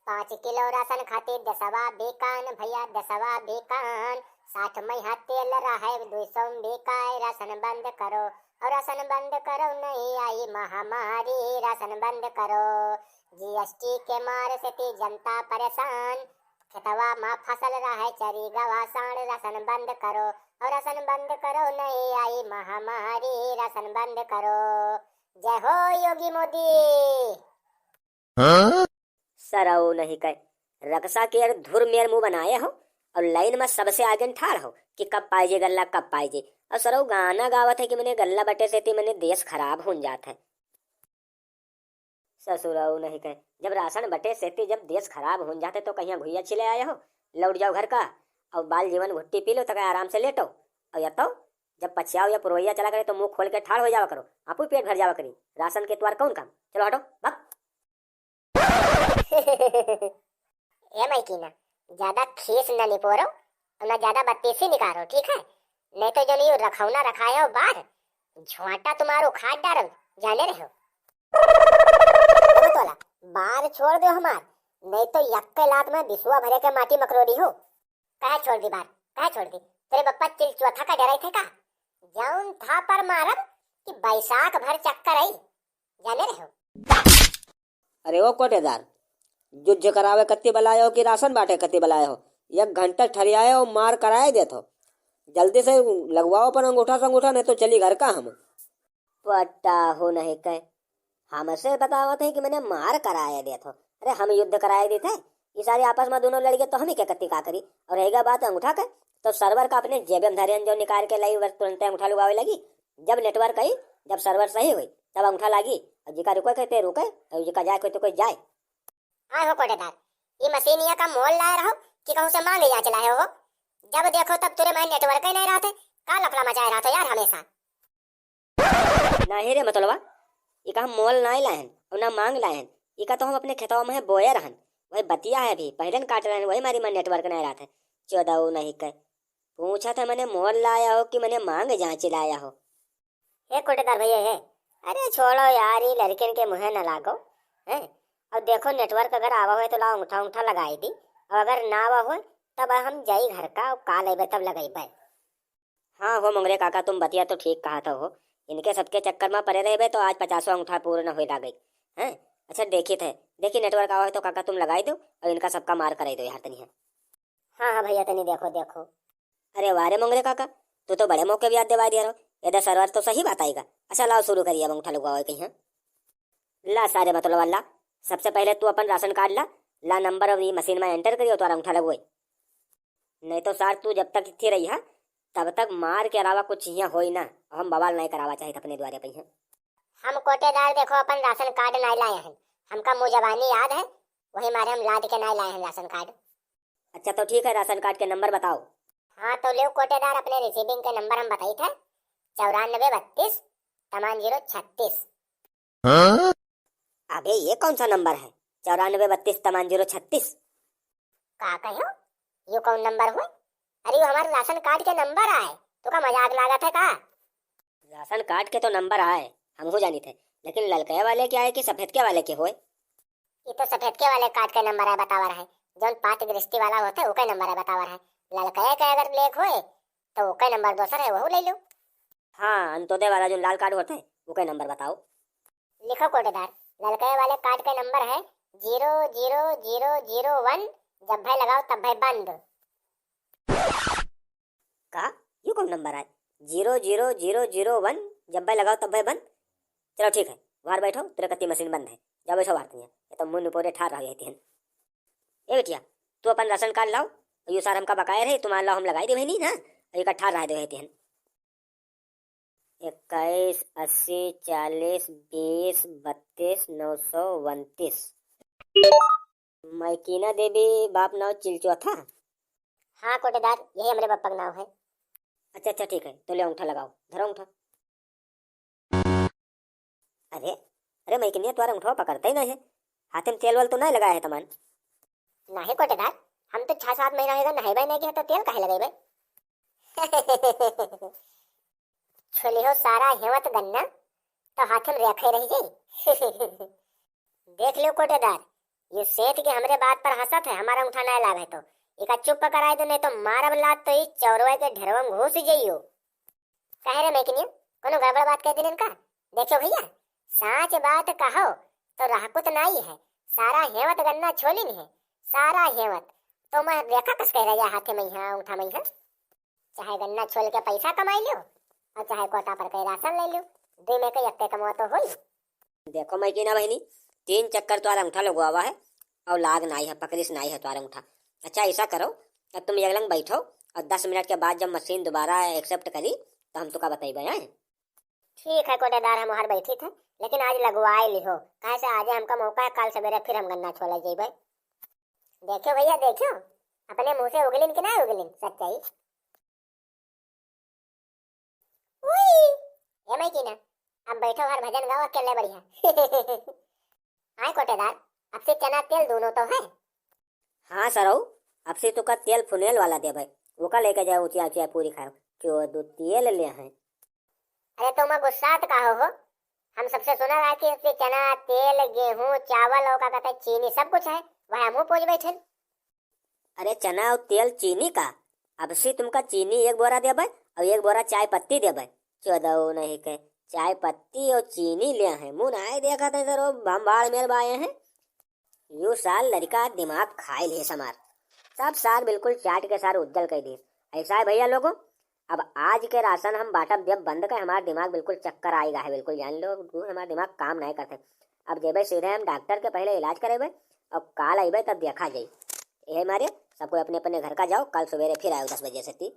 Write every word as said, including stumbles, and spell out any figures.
पाँच किलो राशन खातिर देसवा बेकान भइया, देसवा बेकान। साठ मइहा तेल रहै, दुइ सौ में बिकाय, राशन बंद करो, और राशन बंद करो, नहीं आई महामारी, राशन बंद करो। जीएसटी के मार से थी जनता परेशान, खेतवा मा फसल रहै चरी गवा साँड़, राशन बंद करो, और राशन बंद करो, नहीं आई महामारी, राशन बंद करो। जय हो योगी मोदी। सरऊ नहीं कहे, रकसा के यार धुर मेर मुँह बनाए हो और लाइन मा सबसे आगे ठाड़ हो कि कब पाइजे गल्ला, कब पाइजे। और सरऊ गाना गावत है कि मने गल्ला बटे से ती मने देश खराब होन जात है। ससुरऊ नहीं कहे, जब राशन बटे से ती जब देश खराब होन जात है तो कहिया घुइया छिले आए हो, लौट जाओ घर का और बाल जीवन घुट्टी पी लो, तक आराम से लेटो। और या तो जब पछियाओ या पुरवैया चला करे तो मुँह खोल के ठाड़ हो जावा करो, आपू पेट भर जावा करी। राशन के तुआर कौन काम? चलो हटो, भग। ए मलकिना, ज्यादा खीस न निपोरो और न ज्यादा बत्तीसी निकारो, ठीक है? नहीं तो जो नहीं रखौना रखाए हो बाहर, झोंटा तुम्हारो उखाड़ डारो, जाने रहो। ओ तोला, बार छोड़ दो हमार, नहीं तो यक्के लात में बिसुआ भरे के माटी मकरोड़ी हो। काहे छोड़ दी बार? काहे छोड़ दी? तेरे बप्पा चिल चौथा का डराई थे का? जौन था पर मारब कि बैसाख भर चक्कर आई, जाने रहो। अरे ओ कोटेदार, युद्ध करावे कत्ती बलाए हो कि राशन बांटे कत्ती बलाए हो? एक घंटा ठहरियाए हो, मार कराए देत हो। जल्दी से लगवाओ अपन अंगूठा से अंगूठा, नहीं तो चली घर का हम। पट्टा हो नहीं कहे, हमसे बतावत है कि मने मार कराए देत हो। अरे हम युद्ध कराए देत है, ये सारे आपस में दोनों लड़ गए तो हम ही के कत्ती का करी? और रहेगा बात अंगूठा के, तो सर्वर का अपने जेबे में धरे जो निकाल के लाई, बस तुरंते अंगूठा लुगावे लगी। जब नेटवर्क आई, जब सर्वर सही हुई, तब अंगूठा लागी। और जिका रुके के ते रुके, और जिका जाए कोई तो कोई जाए। आए हो कोटेदार, ये मशीनिया का मोल लाए रहो कि कहूँ से मांगे यहाँ चलाए हो? जब देखो तब तुरे में नेटवर्क ही नहीं रहते, का लफड़ा मचाए रहते यार हमेशा। नहीं रे मतलबा, इका हम मोल नाहीं लायन और ना मांग लायन। इका तो हम अपने खेतवा में बोए रहन, वही बतिया है अभी, पहले न काट रहन, वही मारी में नेटवर्क नहीं रहत है। चोदऊ नहीं कह, पूछा था मने मोल लाया हो कि मने मांग जांच लाया हो। हे कोटेदार भैया हे, अरे छोड़ो यार, ई लड़कियन के मुँहे न लागो, हैं? अब देखो नेटवर्क अगर आवा होए तो लाओ अंगूठा उंगठा लगाई दी, और अगर ना आवा होए तब हम जाई घर का, और का लेबे तब लगेबे। हाँ हो मोंगरे काका, तुम बतिया तो ठीक कहत हो। इनके सबके चक्कर में पड़े रहबे तो आज पचासों अंगूठा पूर्ण होए लागे। हैं? अच्छा देखित है, देखी नेटवर्क आवा है तो काका तुम लगाई दो और इनका सबका मार कराई दो यार तनिया। हाँ, हाँ भैया, तनी देखो, देखो। अरे वाह रे मोंगरे काका, तू तो बड़े मौके पे याद दिवा दिया रहो। यदा सर्वर तो सही बात आएगा। अच्छा लाओ शुरू करिए अब अंगूठा लगवाओ कहीं। ला सारे मतलबा ला, सबसे पहले तू अपन राशन कार्ड ला, ला नंबर और ये मशीन में एंटर करियो तो अंगूठा लगवाई। नहीं तो सार तू जब तक इत्थे रही है, तब तक मार के अलावा कुछ यहाँ होई ना। हम बवाल नहीं करावा चाहित अपने द्वारे पे हैं। हम कोटेदार देखो अपन राशन कार्ड नहीं लाए हैं, हमका मुँह जबानी याद है, वही मारे हम लाद के नहीं लाए हैं राशन कार्ड। अच्छा तो ठीक है, राशन कार्ड के नंबर बताओ। हाँ तो लेव कोटेदार, अपने रिसीविंग के नंबर हम बताई थे, चौरानबे बत्तीस तमान जीरो छत्तीस। हाँ? अबे ये कौन सा नंबर है, चौरानबे बत्तीस तमान जीरो छत्तीस? का कहो, यो कौन नंबर हुए? अरे यो हमारे राशन कार्ड के नंबर आए, तो का मजाक लागत है का? राशन कार्ड के तो नंबर आए, हमहू जानी थे, लेकिन ललकय वाले के आए कि सफेदके वाले के होए? ई तो सफेदके वाले कार्ड के नंबर है बतावर है, जौन पाँच गृहस्थी वाला होते ओके नंबर है बतावर है। ललकय के अगर लेख होए तो ओके नंबर दोसर है, वहू ले लो। हाँ, अंत्योदय वाला जो लाल कार्ड होते ओके नंबर बताओ। लिखो कोटेदार, ललकय वाले कार्ड के नंबर है जीरो जीरो जीरो जीरो वन, जब भय लगाओ तब भय बंद। का? यू कौन नंबर आए? जीरो जीरो जीरो जीरो वन, जब भाई लगाओ तब भाई बंद। चलो ठीक है, बाहर बैठो, तेरे कत्ती मशीन बंद है, जाओ बैठो बाहर तनिया, ये तो मुंह नुपोरे ठार रहा है तिहन। ए बेटिया, तू अपन राशन कार्ड लाओ, यू सार हमका बकाया रहे, तुम लाओ हम लगाई दे बहनी ना, ये का ठार रहा दे तिहन। इक्कीस, अस्सी, चालीस, बीस, बत्तीस, नौ सौ उनतीस। मलकिना देवी बाप नाव चिलचोथा? हाँ कोटेदार, यही हमरे बप्पा के नाव है। अच्छा, अच्छा, ठीक है, तो ले अंगूठा लगाओ, धरो अंगूठा। अरे, अरे मलकिनिया, तुम्हारा अंगूठा पकड़ता ही नहीं है, हाथे में तेल वेल तो नहीं लगाया है तमान? नहीं कोटेदार, हम तो छह सात महीना होगा नहाइबे नहीं किया तो तेल काहे लगेबे? छोलिहो सारा हेवत गन्ना, तो हाथ में रेखे रह जाई। देख लो कोटेदार, ये सेठ के हमरे बात पर हँसत है, हमारा अंगूठा नाहीं लाग है तो। इका चुप कराई दो, नहीं तो मारब लात तो ई चौरवा के ढेरवा में घुस जइयो। काहे रे मैकिनिया, कोनो गड़बड़ बात कह दिलन का? देखो भैया, साँच बात कहो तो रहकुत नाई है, सारा हेवत गन्ना छोलिन है, सारा हेवत। तो मैं देखा कस कह रहा हाथे में यहाँ, अंगूठा में यहाँ। चाहे गन्ना छोल के पैसा कमाई लियो और चाहे कोटा पर के राशन ले लियो, दुई में के एक के कमवा तो होई। देखो मैकिना बहिनी, तीन चक्कर तोहार अंगूठा लगवावा है और लाग नाई है, पकड़िस नाई है तोहार अंगूठा। अच्छा, ऐसा करो, अब तुम एक लंग बैठो और दस मिनट के बाद जब मशीन दोबारा एक्सेप्ट करी तो हम तुका बतइबे, हैं? ठीक है कोटेदार, हम वहाँ बैठी थे, लेकिन आज लगवाए लिहो, काहे से आज हमका मौका है, कल सवेरे फिर हम गन्ना छोले जइबे। देखो भैया, देखो, अपने मुँह से उगलिन कि नाहीं उगलिन सच्चाई। उई, ए मैकिना, अब बैठो और भजन गाओ अकेले बढ़िया। आय कोटेदार, अब से चना तेल दोनों तो है। हाँ सरऊ, अब से तुका तेल फुनेल वाला देबे, ओका लेके जाए ऊँचिया ऊँचिया पूरी खाओ। चोदो तेल ले हैं। अरे तो मैं गुस्सात का हो, हो? हम सबसे सुना रहा कि अब से चना, तेल, गेहूँ, चावल और का कहते हैं, चीनी सब कुछ है, वह हमहूँ पूछ बैठे। अरे चना और तेल चीनी का, अब से तुमका चीनी एक बोरा देबे और एक बोरा चाय पत्ती देबे। चोदो नहीं के, चाय पत्ती और चीनी ले हैं, मुँह नाहीं देखत है सरऊ, हम बाड़मेर बाए हैं। यू सार लड़िका दिमाग खाइल है हमार। सब सार बिल्कुल चाट के सार उज्जल कर दिस। ऐसा है भैया लोगों, अब आज के राशन हम बाँटब देब बंद कर, हमार दिमाग बिल्कुल चक्कर आइगा है, बिल्कुल जान लो, हमार दिमाग काम नाहीं करते। अब जेबे सीधे हम डॉक्टर के पहले इलाज करेबे और काल अइबे तब देखा जाई। यही मारे सब कोई अपने अपने घर का जाओ, कल सवेरे फिर आयो दस बजे से ती।